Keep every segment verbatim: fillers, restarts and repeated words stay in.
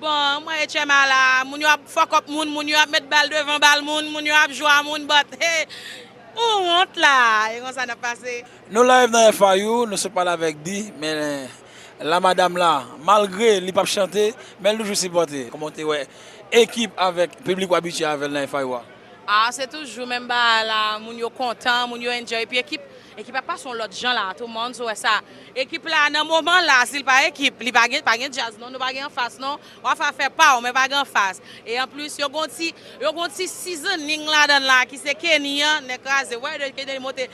Bon, mwen e Chema la, moun yo ap fuck up moun, moun yo ap met bal devan bal moun, moun yo ap jwe a moun, but hey, ou wont la, e konsa n ap pase. Nou live nan F I U, nou sot pale avèk Di, men la madanm la, malgre li p ap chante, men l toujou sipòte. Kòman w te wè ekip avèk piblik w abitye avè l nan F I U a? Ah, se toujou menm bagay la, moun yo kontan, moun yo enjoy, epi ekip, ekip ap pase yon lòt jan la, tou moun sou wè sa. Ekip la, nan moman la, si l pa ekip, li pa gen, pa gen djaz non, nou pa gen anfas non, w ap fè pa w, men pa gen anfas. E anplis, yo gon ti, yo gon ti seasoning ladan la, ki se Kenny an, nèg kraze, wè, de Kenny monte.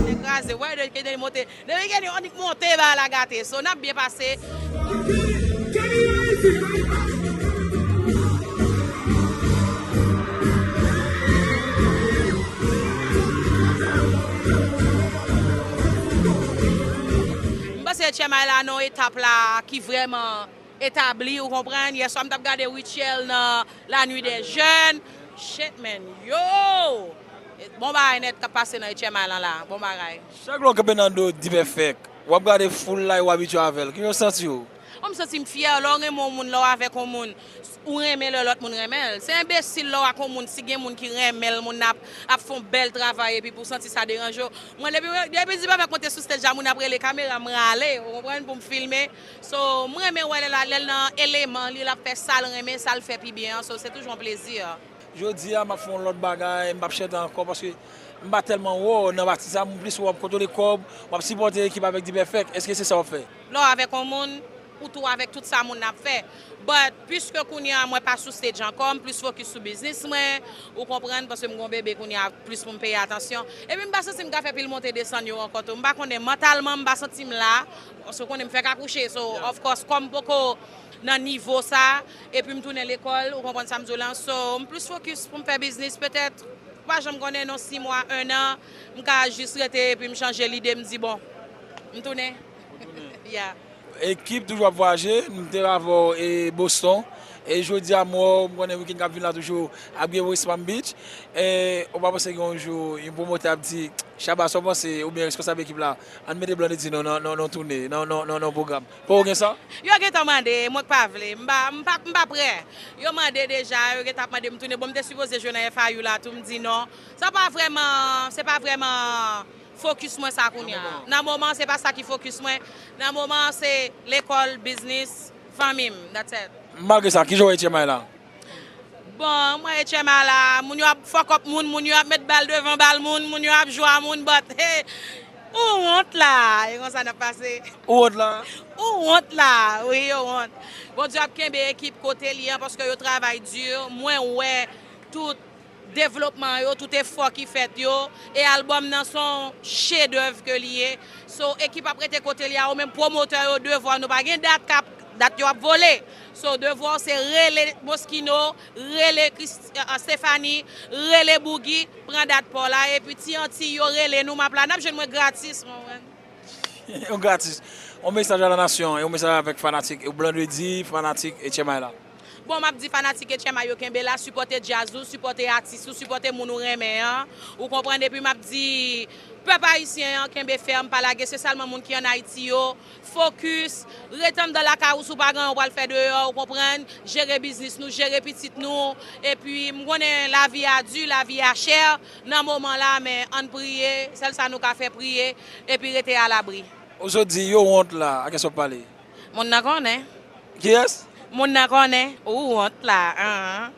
Nèg kraze, wè, de Kenny monte. Depi Kenny annik monte, bagay la gate. So, n ap byen pase. M panse Chema la nan etap la ki vrèman etabli, ou konprann. Yèswa m t ap gade Rutshelle nan La Nuit des Jeunes. Shit, man, yo! Bon bagay nèt k ap pase nan H M I lan la, bon bagay. Chak lè w kanpe nan do D-Perfect, w ap gade foul la e w abitye avè l. Kijan w santi w? Oh, m santi m fyè, lè w renmen yon moun, lè w avèk yon moun, ou renmen lè lòt moun renmen l. Se enbesil lè w ak yon moun, si gen moun ki renmen l, moun nan ap, ap fè yon bèl travay epi pou w santi sa deranje w. Mwen, depi, depi D-Perfect monte sou stage la, moun ap rele kamera, m rale, ou konprann, pou m filme. So, m renmen wè lè l, lè l nan eleman li, l ap fè sa l renmen, sa l fè pi byen an. So, se toujou yon plezi. Jodi a, m ap fè yon lòt bagay, m p ap chante ankò paske m pa tèlman wè w nan pati sa, m plis wè w ap kontwole kòb, w ap sipòte ekip avèk D-Perfect. Èske se sa w ap fè? Lè w avèk yon moun, ou tou avèk tout sa moun nan ap fè. But, piske kounye a mwen pa sou stage ankò, m plis fokis sou biznis mwen, ou konprann, paske m gon bebe kounye a, plis pou m peye atansyon. Epi m pa santi m ka fè pil monte desann yo ankò tou. M pa konnen, mantalman, m pa santi m la, paske w konnen m fèk akouche, so, of course, kòm m poko nan nivo sa, epi m tounen lekòl, ou konprann sa m di w lan, so, m plis fokis pou m fè biznis, petèt, ou pa janm konnen, nan sis mwa, en an, m ka jis rete, epi m chanje lide, m di, bon, m tounen. Yeah. Ekip toujou ap vwayaje, m te avè w e Boston. E jodi a m wè w, m konnen weekend k ap vin la toujou ap gen West Palm Beach. E ou pa panse gen yon jou yon pwomotè ap di, Shabba, sa w panse, oubyen reskonsab ekip la, ann mete Blondedy non nan, nan, nan toune, nan, nan, nan, nan pwogram? Poko gen sa? Yo gentan mande, mwen k pa vle, m pa, m pa, m pa prè. Yo mande deja, yo gentan ap mande m tounen. Bon, m te sipoze jwe nan F I U la tou, m di non. Sa pa vrèman, se pa vrèman fokis mwen sa kounye a. Nan moman an, se pa sa ki fokis mwen. Nan moman an, se lekòl, biznis, fanmi m. That's it. Malgre sa, kijan w wè H M I la? Bon, mwen H M I la, moun yo ap fuck up moun, moun yo ap met bal devan bal moun, moun yo ap jwe a moun, but, hey, ou wont la, e konsa n ap pase. Ou wont la? Ou wont la, wi, yo wont. Bondye ap kenbe ekip kote li an, paske yo travay di, mwen wè tout devlopman yo, tout efò ki fèt yo, e albòm nan se yon chedèv ke li ye. So, ekip ap rete kote li a, ou menm pwomotè yo, devwa nou pa gen dat k ap, dat yo ap vole. So, devwa w se rele Moschino, rele Chris, eh, Stephanie, rele Boogie, pran dat pa w la, epi ti antiy yo rele nou, m ap la, n ap jwenn mwen gratis, mwen. Yon gratis. Yon mesaj a la nasyon, yon mesaj avèk fanatik, Blondedy, fanatik H M I la. Bon, m ap di fanatik H M I yo kenbe la, sipòte djaz ou, sipòte atis ou, sipòte moun ou renmen an. Ou konprann? Epi m ap di pèp ayisyen an, kenbe fèm, pa lage, se sèlman moun ki ann Ayiti yo. Fokis, ret anndan lakay ou, si w pa gen anyen w pral fè deyò, ou konprann? Jere biznis nou, jere pitit nou. Epi m konnen lavi a di, lavi a chè nan moman la, men ann priye, sèl sa nou ka fè, priye, epi rete alabri. Ou sot di yo wont la, a kiyès w ap pale? Moun nan konnen. Kiyès? Moun nan konnen, ou wont la, an.